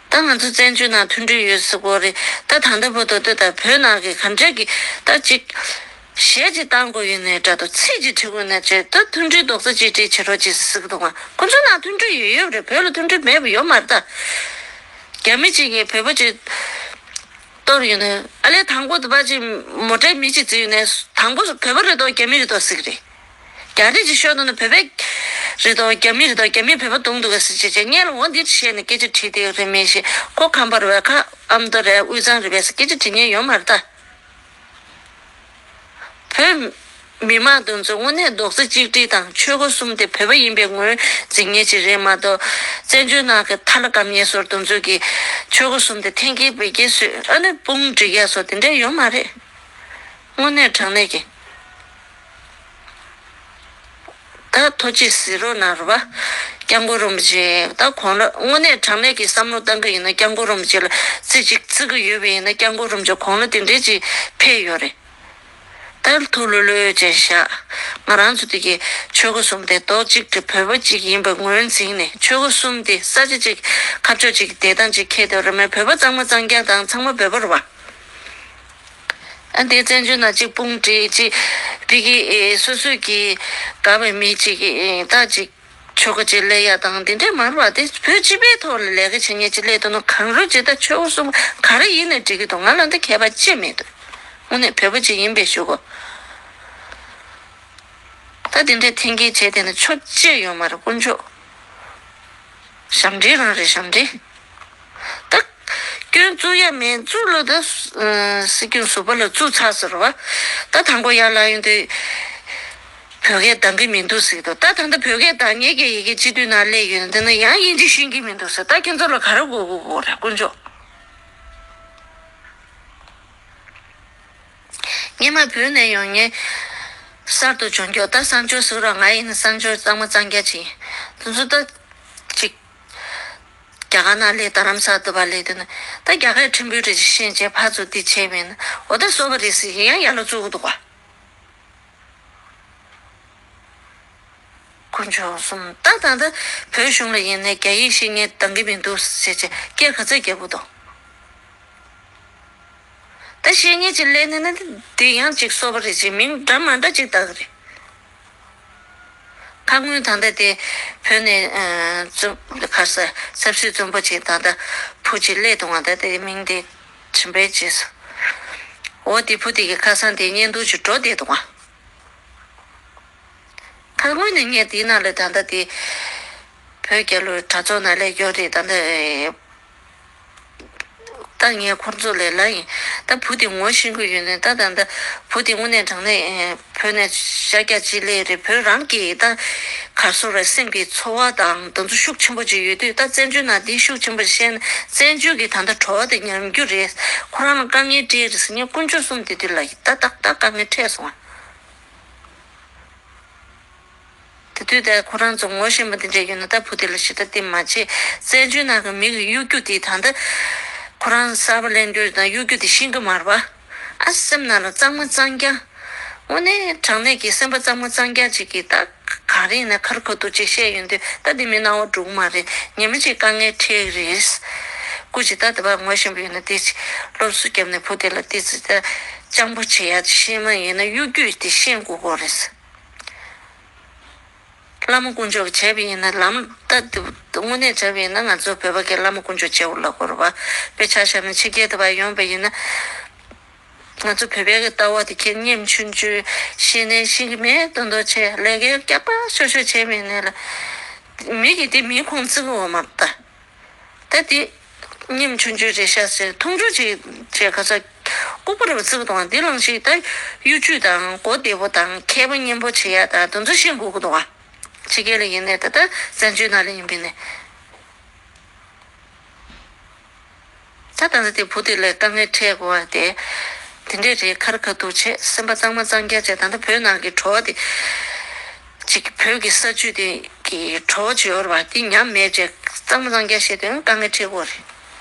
ད་ང་ཚོ་བཙན་བྱོལ་ནང་མཐུན་སྒྲིལ་ཡོད་ཟེར་གོ་རེད། ད་ད་ལྟ་བར་དུ་ལྟོས་དང་བོད་ནང་གི་ག་འདྲས་ཀྱི་ད་ཅིག་གཞས་ཅིག་བཏང་དགོས་ཡོད་ནའི་འདྲ་འདུག་ཚིག་ཅིག་བྲི་དགོས་ནའི་བྱས་ད་མཐུན་སྒྲིལ་རྡོག་རྩ་གཅིག་སྒྲིལ་བྱེད་རོགས་ཅེས་ཟེར་གྱི་འདུག་ང་ཁོ་ཚོ་ནང་མཐུན་སྒྲིལ་ཡོད་ཡོད་རེད། བོད་ལ་མཐུན་སྒྲིལ་མེད་པ་ཡོད་མ་རེད་ད། རྒྱ་མི་གཅིག་གིས་བོད་པ་ཅིག་གཏོར་ཡོད་ནའི་ཨ་ལས་དང་པོ་དུ་བ་ཅིག་མོ་ཊའི་མི་གཅིག་བརྫིས་ཡོད་ནའི་དང་པོ་བོད་པ་རེད་དོ་རྒྱ་མི་རེད་དོ་ཟེར་གྱི་རེད། རྒྱ་རིགས་ཀྱི་ཤོད་དོ་ན་བོད་པ་རེད་དོ་རྒྱ་མི་རེད་དོ་རྒྱ་མིས་བོད་པ་བརྡུངས་འདུག་ག་ཟེར་བྱས་བྱས་ངས་ལ་འོ་འདི་བཤད་ནས་སྐད་ཆ་དྲིས་བསྡད་ཡོད་རེད་མིན་ཞེས་ཁོ་ཁམས་པ་རེད་པས་ཁ་ཨ་མདོ་རེད་དབུས་གཙང་རེད་པས་ཟེར་སྐད་ཆ་དྲི་མཁན་ཡོད་མ་རེད་ད། བོད་མི་མང་དེ་ཚོ་དངོས་གནས་རྡོག་རྩ་གཅིག་སྒྲིལ་དང་ཆོལ་ཁ་གསུམ་དེ་བོད་པ་ཡིན་པའི་ངོས་འཛིན་མཁན་ཅིག་རེད་མ་གཏོགས་བཙན་བྱོལ་ནང་གི་ཐ་ལ་བཀབ་མཁན་ཚོར་དེ་ཚོ་གིས་ཆོལ་ཁ་གསུམ་དེ་འཐེན་འཁྱེར་བོད་རྒྱལ་བཟོས་ཨ་ནི་དཔུང་སྒྲིག་ཡག་སོགས་དེ་འདྲ་ཡོད་མ་རེད། དངོས་གནས་དྲང་གནས་ཀྱི། ད་ཐུགས་རྗེ་གཟིགས་རོགས་གནང་རོགས་པ། སྐྱབས་མགོན་རིན་པོ་ཆེ་ད་གོང་ལ་དངོས་གནས་དྲང་གནས་ཀྱི་བསམ་བློ་བཏང་གི་ཡིན་ན་སྐྱབས་མགོན་རིན་པོ་ཆེ་ལ་རྩེ་གཅིག་བརྩི་གི་ཡོད་པ་ཡིན་ན་སྐྱབས་མགོན་རིན་པོ་ཆེ་གོང་ལ་དེ་འདྲས་ཅིག་ཕེབས་ཡོད་རེད། ད་ཐུགས་ལྷོད་ལྷོད་བྱས་བཞག་ང་རང་ཚོ་དེ་གའི་ཆོལ་ཁ་གསུམ་དེ་རྡོག་གཅིག་སྒྲིལ་བོད་པ་གཅིག་ཡིན་པའི་ངོས་འཛིན་ནས་ཆོལ་ཁ་གསུམ་དེ་ས་ཆ་གཅིག་ཁ་ཕྱོགས་གཅིག་བདེ་ཐང་གཅིག་ཁྱེར་ཏེ་རེད་མོད་བོད་པ་གཙང་མ་གཙང་རྐྱང་དང་ཚང་མ་བོད་པ་རེད་བ། ཨ་འདི་བཙན་བྱོལ་ནང་གཅིག་དཔུང་སྒྲིག་གཅིག་བི་གི་ཨེ་སོ་སོས་ཀྱི་དགའ་བའི་མི་གཅིག་གི་ཨེ་ད་གཅིག་ཆོལ་ཁ་གཅིག་སླེབས་ཡ་དང་འདི་འདྲས་མ་རེད་བ། དེ་བོད་སྤྱི་པའི་ཐོག་ལ་ལས་ཀ་བྱེད་མཁན་གཅིག་སླེབས་འདུག་ན་གང་རུང་གཅིག་ད་ཆོལ་ཁ་གསུམ་ག་རེ་ཡིན་ནའི་འགྲིག་གི་འདུག་ང་ལ་འདི་ཁྱད་པར་ཅི་མེད་འདུག་དངོས་གནས་བོད་པ་གཅིག་ཡིན་པའི་ཞུ་གོ་ད་འདི་འདྲས་འཐེན་འཁྱེར་བྱས་བསྡད་ན་ཆོ་ཅི་ཡོད་མ་རེད་དཀོན་མཆོག་ཞབས་འདྲེན་རང་རེད་ཞབས་འདྲེན། ད་སྐྱོན་བཙུགས་ཡ་མེད་བཙུགས་ལ་ད་སྲིད་སྐྱོང་ཟུར་པ་ལ་བཙུགས་ཚར་ཟེར་བ། ད་དང་པོ་ཡར་ལངས་ཡོང་དུས་བོད་སྐད་འདང་གི་མི་འདུག་ཟེར་གི་འདུག་ད་ད་ལྟ་བོད་སྐད་འདང་ངེད་ཀྱི་ཡི་གེ་སྤྱི་འཐུས་ནང་སླེབས་ཡོད་ན་དེ་ན་ཡང་དབྱིན་ཇི་ཤེས་ཀྱི་མི་འདུག་ཟེར། ད་ཁྱེད་ཚོ་ལ་ག་རེ་དགོས་དགོས་དགོས་རེད་དཀོན་མཆོག་སྔོན་མ་བོད་ནས་ཡོང་མཁན་གསར་དུ་བྱུང་རྒྱུ་ད་གསར་འབྱོར་ཟེར་རོགས་ང་ཡིན་ན་གསར་འབྱོར་གཙང་མ་གཙང་རྐྱང་ཅིག་ཡིན། དེ་ཚོ་ད་ཅིག་རྒྱ་གར་ནང་སླེབས་རྡ་རམ་ས་ལ་འདུག་པ་སླེབས་དུས་ན་ད་རྒྱ་གར་ཕྲན་བུ་རེ་ཅིག་ཤེས་བྱས་ཕར་ཚུར་འདི་བྱས་མིན་ན་འོ་ད་སོ་པ་རེད་ཟེར་ཡང་ཡར་ལ་བཙུགས་འདུག་པ། དཀོན་མཆོག་གསུམ་ད་ད་ལྟ་བོད་གཞུང་ལ་ཡིན་ནའི་རྒྱ་ཡིག་ཤེས་མཁན་འདང་གི་མི་འདུག་ཟེར་བྱས་སྐད་ག་ཚོད་རྒྱག་གི་འདུག་ད་བཤད་མཁན་ཅིག་སླེབས་ནས་ན་འདི་ཡང་ཅིག་སོ་པ་རེད་ཅིག་མིང་འདྲ་མ་འདྲ་ཅིག་བཏགས་ཀྱི་རེད། ཁ་སྔོན་ད་ལྟ་དེ་བོད་ནས་ཨ་བཙུན་ག་ས་ཆབ་སྲིད་བཙོན་པ་ཅིག་ད་ལྟ་བུ་ཅིག་སླེབས་འདུག་ང་ད་དེ་མིང་དེ་དྲན་པས་བརྗེད་སོང་། འོ་དེ་བུ་དེ་གི་ཁ་སང་དེ་བརྙན་ཐུང་ཅིག་འགྲོ་བསྡད་འདུག་ང་། ཁ་སྔོན་ནས་ངས་དེའི་ནང་ལ་ད་ལྟ་དེ་བོད་རྒྱལ་ལོའི་གྲྭ་ཚོགས་ནང་སླེབས་ཡོད་རེད་ད་ལྟ། ད་ངས་ཁོང་ཚོ་ལ་ལབ་ཡིན། ད་བུ་དེ་ངོ་ཤེས་ཀྱི་ཡོད་ནས་ད་ད་ད་བུ་དེ་དངོས་གནས་དྲང་གནས་བོད་ནས་ཤར་རྒྱག་ཅིག་སླེབས་རེད། བོད་རང་གི་ད་གར་སོང་རེད་སེམས་ཀྱི་ཚོར་བ་དང་དེ་ཚོ་ཤུགས་ཆེན་པོ་ཅིག་ཡོད་དུས་ད་བཙན་བྱོལ་ནང་འདི་ཤུགས་ཆེན་པོ་བཤད་ན་བཙན་བྱོལ་གྱི་ད་ལྟ་བྲོ་བ་དེ་ཉམས་རྒྱུ་རེད། ཁོ་རང་ལ་དཀའ་ངལ་འཕྲད་རེད་ཟེར་ངས་དཀོན་མཆོག་གསུམ་དེ་དུས་ལ་ད་ཏག་ཏག་དཀའ་ངལ་འཕྲད་སོང་ཨ། དེ་དུས་ད་ཁོ་རང་ཚོ་ངོ་ཤེས་པ་འདི་འདྲས་ཡོད་ན་ད་བུ་དེ་ལ་ཞེ་དྲག་བསྟིམ་མ་བྱེད། བཙན་བྱོལ་ནང་གི་མི་གི་གཡོ་སྒྱུ་དེ་ད་ལྟ་ཁོ་རང་གསར་པ་གླེང་རྒྱུ་དང་གཡོ་སྒྱུ་དེ་ཤེས་ཀྱི་མ་རེད་པ། ཨ་སེམས་ནང་ལ་གཙང་མ་གཙང་རྐྱང་། དངོས་གནས་དྲང་གནས་ཀྱི་སེམས་པ་གཙང་མ་གཙང་རྐྱང་ཅིག་གིས་ད་ག་རེ་ཡིན་ན་ཁ་རུ་ཁ་ཐུག་ཅིག་བཤད་ཡོང་དུས་ད་དེ་མི་སྣང་བ་འགྲོ་གི་མ་རེད། ཉི་མ་ཅིག་དཀའ་ངལ་འཕྲད་ཀྱི་རེད། སྐུ་ཅིག་ད་དེ་བར་ངོ་ཤེས་པ་ཡིན་ན་དེ་ཅིག་སློབ་གསོ་བརྒྱབ་ནས་བུ་དེ་ལ་ཏི་ཙི་ད་སྤྱང་པོ་བྱེད་ཡ་ཤེས་མ་ཡིན་ན་གཡོ་སྒྱུ་དེ་ཤེས་དགོས་ཀྱི་རེད། བླ་མ་དཀོན་མཆོག་གིས་བྱས་པ་ཡིན་ན་ལམ་ད་དེ་དངོས་གནས་བྱས་པ་ཡིན་ན་ང་ཚོ་བོད་པ་གི་བླ་མ་དཀོན་མཆོག་བྱེད་འོ་ལ་གོ་ར་བ་དཔེ་ཆ་བཞག་ན་ཕྱི་རྒྱལ་དེ་བར་ཡོང་པ་ཡིན་ན། ང་ཚོ་བོད་པའི་གི་ལྟ་བ་དེ་ཁྱེད་སྙེམས་ཆུང་ཆུང་ཤེས་ནས་ཤེས་ཀྱི་མེད་མདོག་མདོག་བྱས་ལས་ཀའི་སྐྱག་པ་ཤོར་ཤོར་བྱས་མེད་ནས་ལ། མི་གིས་དེ་མིའི་ཁོང་བརྩི་གི་འོ་མ་ད། ད་དེ་སྙེམས་ཆུང་ཆུང་རེད་ཤག་ཟེར་མཐོང་ཆུང་བྱས་བྱས་ག་ས་ལྐུགས་པ་རེད་བརྩི་གི་འདུག་ཨ། དེ་ལང་ཞིག་ད་གཡོ་ཇུས་དང་གོ་བདེ་པོ་དང་མཁས་པ་སྙན་པོ་བྱེད་ཡ་དང་དེ་ཚོ་ཤེས་དགོས་གི་འདུག་ཨ། ཕྱི་རྒྱལ་ལ་ཡིན་ནས་ད་ལྟ་བཙན་བྱོལ་ནང་ལ་ཡིན་པ་ཡིན་ནས། ད་ད་ལྟ་དེ་བུ་དེ་ལ་དཀའ་ངལ་འཕྲད་དགོས་པ་དེ། དེ་འདྲས་རེད། ཁ་ར་ཁ་ཐུག་བྱས་སེམས་པ་གཙང་མ་གཙང་རྐྱང་བྱས། ད་ལྟ་བོད་ནང་གི་བྲོ་བ་དེ། ཅིག་བོད་ཀྱི་ས་བཅུད་དེ་གི་བྲོ་བ་ཅིག་ཡོད་རེད་པ། དེ་ཉམས་མེད་བྱས་གཙང་མ་གཙང་རྐྱང་བྱས་དོན་དཀའ་ངལ་འཕྲད་དགོས་རེད།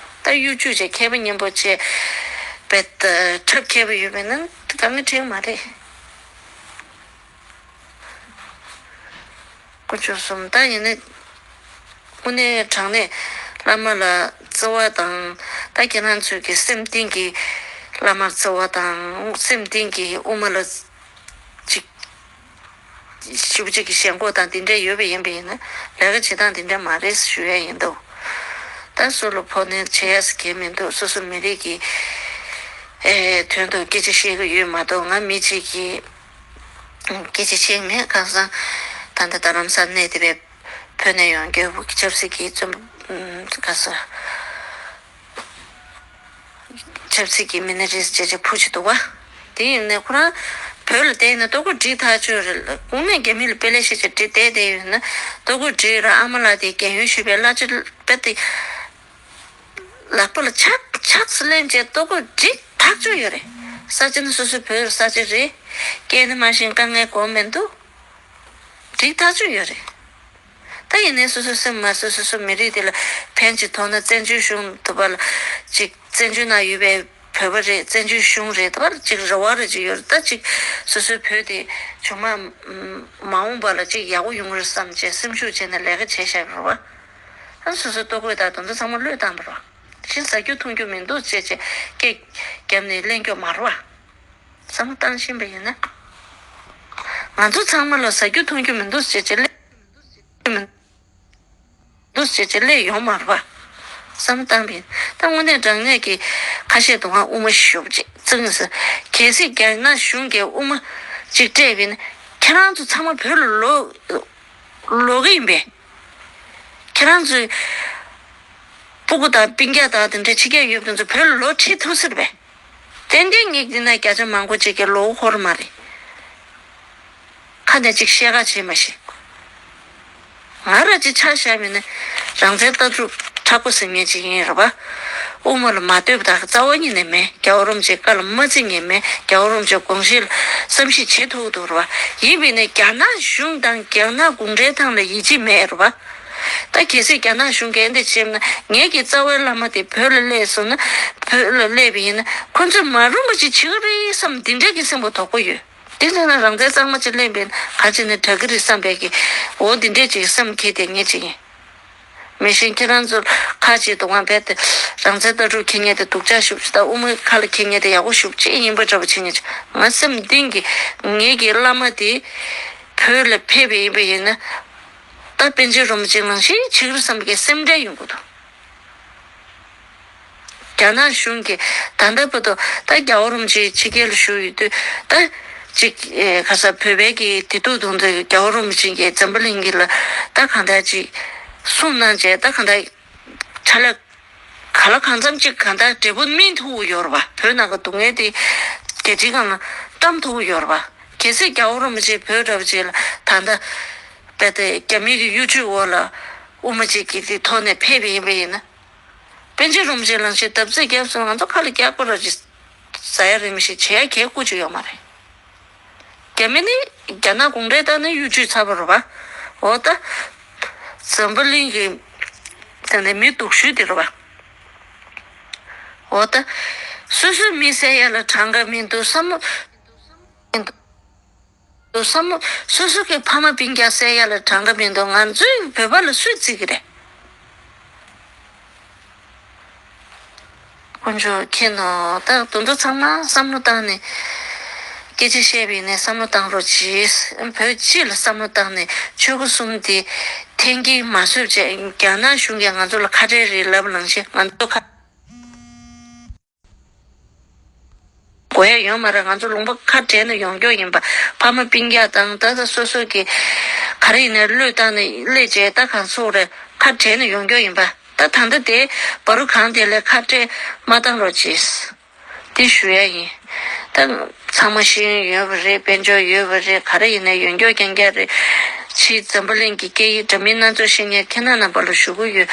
ད་གཡོ་ཇུས་བྱས་མཁས་པ་སྙན་པོ་བྱས་པས་ཁྲབ་མཁས་པ་ཡོད་པས་ན་དཀའ་ངལ་འཕྲད་ཀྱི་མ་རེད། དཀོན་མཆོག་གསུམ་ད་ཡིན་ན། དངོས་གནས་དྲང་གནས་བླ་མ་ལ་བརྩེ་བ་དང་། ད་ཁྱེད་རང་ཚོས་ཀྱི་སེམས་གཏིང་གི་བླ་མར་བརྩེ་བ་དང་སེམས་གཏིང་གི་དབུ་མ་ལ་ཅིག་ཞེ་པོ་ཅིག་གི་ཞེན་ཁོག་དང་དེ་འདྲ་ཡོད་པ་ཡིན་པ་ཡིན་ན་ལས་ཀ་བྱེད་སྟངས་དེ་འདྲ་མ་རེད་ཞུ་ཡ་ཡིན་འདུག་ད་སུ་ལ་ཕོག་ནས་བྱེད་ཡ་ཟེར་མཁན་མི་འདུག་སོ་སོ་མི་རིགས་ཀྱི་ཨེ་དོན་དུ་སྐད་ཆ་བཤད་གི་ཡོད་མ་གཏོགས། ང་མི་གཅིག་གི་སྐད་ཆ་བཤད་མེད། ཁ་སང་ད་ལྟ་རྡ་རམ་ས་ལ་གནས་བསྡད་པའི་བོད་ནས་ཡོང་རྒྱུ་ཆབ་སྲིད་ཀྱི་བཙོན་པ་ཁ་སང་ཆབ་སྲིད་ཀྱི་མི་སྣ་རེད་ཟེར་བྱས་བྱས་བུ་ཅིག་འདུག་པ། དེ་ཡིན་ནས་ཁོ་རང་བོད་ལ་བསྡད་ན་ལྟོ་གོས་སྒྲིག་ཐག་ཆོད་རེད། གོང་ནས་རྒྱ་མི་ལ་དཔེ་ལེགས་བཤད་བྱས་བསྡད་བསྡད་ཡོད་ན་ལྟོ་གོས་སྒྲིག་ར། ཨ་མ་ལགས་དེ་རྒན་ཡོལ་ཞུས་པའི་གླ་ཆ་དཔེ་དེ། ལག་པ་ལ་ཆག་ཆག་སེ་ལེན་བྱས་ལྟོ་གོས་སྒྲིག་ཐག་ཆོད་ཡོད་རེད། ས་ཆ་ནི་སོ་སོའི་བོད་ས་ཆ་རེད། སྐད་ནི་མ་ཤེས་དཀའ་ངལ་གོ་མི་འདུག་སྒྲིག་ཐག་ཆོད་ཡོད་རེད། ད་ཡིན་ནའི་སོ་སོའི་སེམས་མ་སོ་སོ་སོ་མི་རིགས་དེ་ལ་ཕན་ཅིག་ཐོགས་ན་བཙན་བྱོལ་གཞུང་དུ་བ་ལ་ཅིག་བཙན་བྱོལ་ནང་ཡོད་པའི་བོད་པ་རེད། བཙན་བྱོལ་གཞུང་རེད། དུ་བ་ལ་ཅིག་རེ་བ་རེ་ཅིག་ཡོད་རེད། ད་ཅིག་སོ་སོའི་བོད་དེ་བྱུང་མ་མ་འོངས་པ་ལ་ཅིག་ཡག་པོ་ཡོང་གི་རེད་བསམ་བྱས་སེམས་ཤུགས་བྱས་ནས་ལས་ཀ་བྱས་བཞག་པ་རེད་བ། ཨ་སོ་སོའི་ལྟོ་གོས་དང་དེ་ཚོ་ཚང་མ་བློས་བཏང་བ་རེད། གཞན་ཟ་རྒྱུ་འཐུང་རྒྱུ་མི་འདུག་ཅེས་བྱས་སྐད་བརྒྱབ་ནས་གླེང་རྒྱུ་མ་རེད་བ། བསམ་བློ་བཏང་བཞིན་པ་ཡིན་ན། ང་ཚོ་ཚང་མ་ལ་ཟ་རྒྱུ་འཐུང་རྒྱུ་མི་འདུག་ཅེས་བྱས་གླེང་རྒྱུ་མི་འདུག་ཅེས་བྱས་གླེང་ཡོང་མ་རེད་བ། བསམ་བློ་བཏང་པ་ཡིན། ད་དངོས་གནས་དྲང་གནས་ཀྱི་ཁ་ཤས་དུ་ང་དབུ་མ་ཞུགས་ཅིག་བཙུགས་ཟེར། གལ་སྲིད་རྒྱ་ནག་གཞུང་གིས་དབུ་མ་ཅིག་སྤྲད་པ་ཡིན་ན་ཁྱེད་རང་ཚོ་ཚང་མ་བོད་ལ་ལོག་ལོག་གི་ཡིན་པས། ཁྱེད་རང་ཚོའི་སྤུ་གུ་དང་སྤུན་ཀྱག་དང་དེ་འདྲའི་ཕྱི་རྒྱལ་ཡོད་པ་དེ་ཚོ་བོད་ལ་ལོག་ཁྲིད་ཐུབ་ཟེར་བས། ཏན་ཏན་ངས་འདི་ན་བརྒྱ་ཆ་མང་པོ་ཅིག་གི་ལོག་ཧོར་མ་རེད། ཁ་ནས་ཅིག་བཤད་ཁ་བྱེད་མ་ཤེས། ང་ར་ཅིག་ཆ་བཞག་མིན་ན་རང་བཙན་ལྟ་གྲུབ་མཁྲེགས་པོ་ཟེར་མཁན་ཅིག་ཡིན་རེད་བ། དབུ་མ་ལ་མ་ལྟོས་པ་དག་རྩ་བ་ཉིད་ནས་མེད། རྒྱལ་བ་རིན་པོ་ཆེའི་བཀའ་ལ་མ་བརྩི་མཁན་མེད། རྒྱལ་བ་རིན་པོ་ཆེའི་དགོངས་གཞི་ལ་བསམ་གཞིག་བྱེད་ཐུབ་ཀྱི་འདུག་རེད་བ། ཡིན་པས་ན་རྒྱ་ནག་གཞུང་དང་རྒྱ་ནག་གུང་ཁྲན་ཏང་ལ་ཡིད་ཆེས་མེད་རེད་བ། ད་གལ་སྲིད་རྒྱ་ནག་གཞུང་གིས་འདི་བྱས་ན་ངེད་ཀྱི་རྩ་བའི་བླ་མ་དེ་བོད་ལ་སླེབས་སོང་ན། བོད་ལ་སླེབས་པ་ཡིན་ན་ཁོ་ཚོས་མ་རུངས་པ་ཅིག་བྱེད་ཀྱི་རེད་བསམ་འདི་འདྲ་གི་སེམས་པ་དོག་པོ་ཡོད། དེ་ཚོ་ན་རང་བཙན་གཙང་མ་ཅིག་ལེན་པའི་ག་ཅིག་ནས་དྲག་གི་རེད་བསམ་པའི་གི་འོ་འདི་འདྲས་ཅིག་སེམས་འཁྱེར་དེ་ངེས་ཅིག་ཡིན། མི་གཞན་ཁྱེད་རང་ཚོ་ཁ་ཅིག་དུ་དབང་བས་ཏེ་རང་བཙན་ལྟ་གྲུབ་འཁྱེར་མཁན་དེ་སྡུག་ཅག་ཤུགས་ཆེ་དང་དབུ་མའི་ཁ་ལ་འཁྱེར་མཁན་དེ་ཡག་པོ་ཤུགས་ཆེ་ཡིན་པ་འདྲ་པོ་བྱེད་མཁན་ཅིག་ང་སེམས་གཏིང་གི་ངེད་ཀྱི་བླ་མ་དེ་བོད་ལ་ཕེབས་པ་ཡིན་པ་ཡིན་ན་ད་པཎ་ཆེན་རིན་པོ་ཆེ་ནང་བཞིན་བྱེད་ཀྱི་རེད་བསམ་པའི་སེམས་ཁྲལ་ཡོང་གི་འདུག་རྒྱ་ནག་གཞུང་གིས་ད་ལྟ་བར་དུ་ད་རྒྱལ་བ་རིན་པོ་ཆེ་ཕྱི་རྒྱལ་ལ་བཞུགས་ཡོད་དུས་ད་ཅིག་ཨེ་ག་ས་བོད་པའི་གི་བདེ་སྡུག་དོན་དུ་རྒྱལ་བ་རིན་པོ་ཆེ་གིས་འཛམ་བུ་གླིང་གི་ལ་ད་གང་ལྟར་ཅིག་གསུང་གནང་བྱས་ད་གང་ལྟར་ཕྱག་ལས་ག་ལ་གང་འཚམ་ཅིག་གང་ལྟར་འབྲས་བུ་སྨིན་ཐུབ་ཀྱི་ཡོད་རེད་བ། བོད་ནང་གི་སྡུག་བསྔལ་དེ་རྒྱལ་སྤྱིའི་སྒང་ལ་བཀྲམ་ཐུབ་ཀྱི་ཡོད་རེད་བ། གལ་སྲིད་རྒྱལ་བ་རིན་པོ་ཆེ་བོད་འདྲ་པོ་ཅིག་ལ་ད་ལྟ་རྦད་དེ་རྒྱ་མི་གི་གཡོ་ཇུས་འོག་ལ་དབུ་མ་ཅིག་གི་དེ་ཐོག་ནས་ཕེབས་པ་ཡིན་པ་ཡིན་ན། པཎ་ཆེན་རིན་པོ་ཆེ་ལངས་ཤིག་བརྡབ་གསིག་བརྒྱབ་སོང་ང་ཚོ་ཁ་ལ་རྒྱག་པ་ར་ཅིག་ཟ་ཡ་རེད་མི་ཤེས་བྱེད་ཡ་གལ་སྐུ་ཅིག་ཡོད་མ་རེད། རྒྱ་མི་ནི་རྒྱ་ནག་གུང་ཁྲན་ཏང་ནི་གཡོ་ཇུས་ཚ་པོ་རེད་བ། འོ་ད། འཛམ་བུ་གླིང་གི་དེ་ནས་མི་སྡུག་ཤོས་དེ་རེད་བ། འོ་ད། སོ་སོའི་མི་བསད་ཡ་ལ་གྲངས་ཀ་མི་འདུག་བསམ་བློ། བསམ་བློ། སོ་སོ་གི་ཕ་མ་སྤུན་ཀྱག་བསད་ཡ་ལ་གྲངས་ཀ་མི་འདུག་ང་ཚོའི་བོད་པ་ལ་སུས་བརྩི་གི་རེད། དཀོན་མཆོག་མཁྱེན་ནོ། ད་དོན་དུ་ཚང་མ་བསམ་བློ་བཏང་ནས། སྐད་ཆ་བཤད་པ་ཡིན་ནའི་བསམ་བློ་བཏང་རོགས་གྱིས། བོད་སྤྱི་ལ་བསམ་བློ་བཏང་ནས་ཆོལ་ཁ་གསུམ་དེ་འཐེན་འཁྱེར་མ་བཟོས་བྱས། རྒྱ་ནག་གཞུང་གིས་ང་ཚོ་ལ་ཁ་བྲལ་རེད་ལབ་ནང་བཞིན་ང་ཚོ་ཁ་དགོས་ཡ་ཡོད་མ་རེད། ང་ཚོ་ལུང་པ་ཁ་བྲལ་ནས་ཡོང་རྒྱུ་ཡིན་པ། ཕ་མ་སྤུན་ཀྱག་དང་ད་ལྟ་སོ་སོ་གི་ག་རེ་ཡིན་ནའི་བློས་བཏང་ནས་སླེབས་བྱས། ད་གང་སོག་རེད། ཁ་བྲལ་ནས་ཡོང་རྒྱུ་ཡིན་པ། ད་ད་ལྟ་དེ་བར་དུ་གང་དེ་ལས་ཁ་བྲལ་མ་བཏང་རོགས་གྱིས། དེ་ཞུ་ཡ་ཡིན། ད་ཚང་མ་ཤེས་ཡོན་ཡོད་པ་རེད། དཔལ་འབྱོར་ཡོད་པ་རེད། ག་རེ་ཡིན་ནའི་ཡོང་རྒྱུ་རྐྱང་རྐྱང་རེད། ཕྱིའི་འཛམ་བུ་གླིང་གི་སྐད་ཡིག་འདྲ་མིན་སྣ་ཚོགས་ཤེས་མཁན་ཁྱེད་རྣམ་པ་ལ་ཞུ་གི་ཡོད།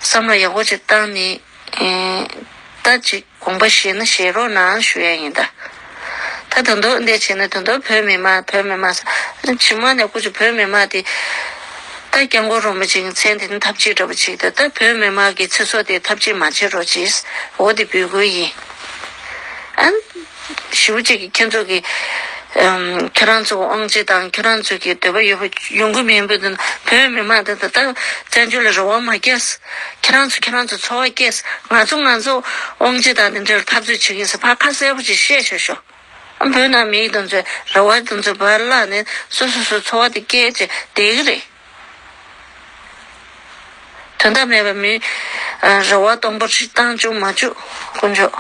བསམ་བློ་ཡག་པོ་ཅིག་བཏང་ནས། ཨེ། ད་ཅིག་དགོངས་པ་བཞེས་ན་བཞེས་རོགས་གནང་ཞུ་ཡ་ཡིན་ད། ད་དོན་དུ་འདི་བྱས་ན་དོན་དུ་བོད་མི་མང་། བོད་མི་མང་ཟེར། ཕྱི་མ་ནས་ཁོ་ཚོ་བོད་མི་མང་དེ། ད་སྐྱབས་མགོན་རིན་པོ་ཆེའི་མཚན་དེ་ནི་ཐབས་ཅིག་འདྲ་པོ་ཅིག་ད། ད་བོད་མི་མང་གི་ཚེ་སྲོག་དེ་ཐབས་ཅིག་མ་བྱེད་རོགས་གྱིས། འོ་དེ་འབོད་སྐུལ་ཡིན། ཨ། ཞེ་པོ་ཅིག་གིས་ཁྱེད་ཚོ་གི། ཨམ། ཁྱེད་རང་ཚོ་དབང་ཆ་དང་ཁྱེད་རང་ཚོ་གི་འདོད་པ་ཡོད་པ་ཡོང་གི་མིན་པ་དེ། བོད་མི་མང་དེ་ད་ད་བཙན་བྱོལ་ལ་རེ་བ་མ་སྐྱེས། ཁྱེད་རང་ཚོ་ཁྱེད་རང་ཚོ་འཚོ་བ་སྐྱེས། ང་ཚོ་ང་ཚོ་དབང་ཆ་དང་དེ་འདྲ་ལ་འཐབ་རྩོད་བྱེད་ཀྱི་ཡིན་ཟེར་ཕར་ཁ་གསལ་པོ་ཅིག་བཤད་ཤོག་ཤོག་ཨ། བོད་ནང་མི་དེ་ཚོའི་རེ་བ་དེ་ཚོ་ཕར་བརླག་ནས་སོ་སོ་སོའི་འཚོ་བ་དེ་སྐྱེལ་བྱས་བསྡད་ཀྱི་རེད། དོན་དག་མེད་པ་མི། ཨ། རེ་བ་སྟོང་པ་ཞིག་བཏང་བཅུག་མ་བཅུག་དཀོན་མཆོག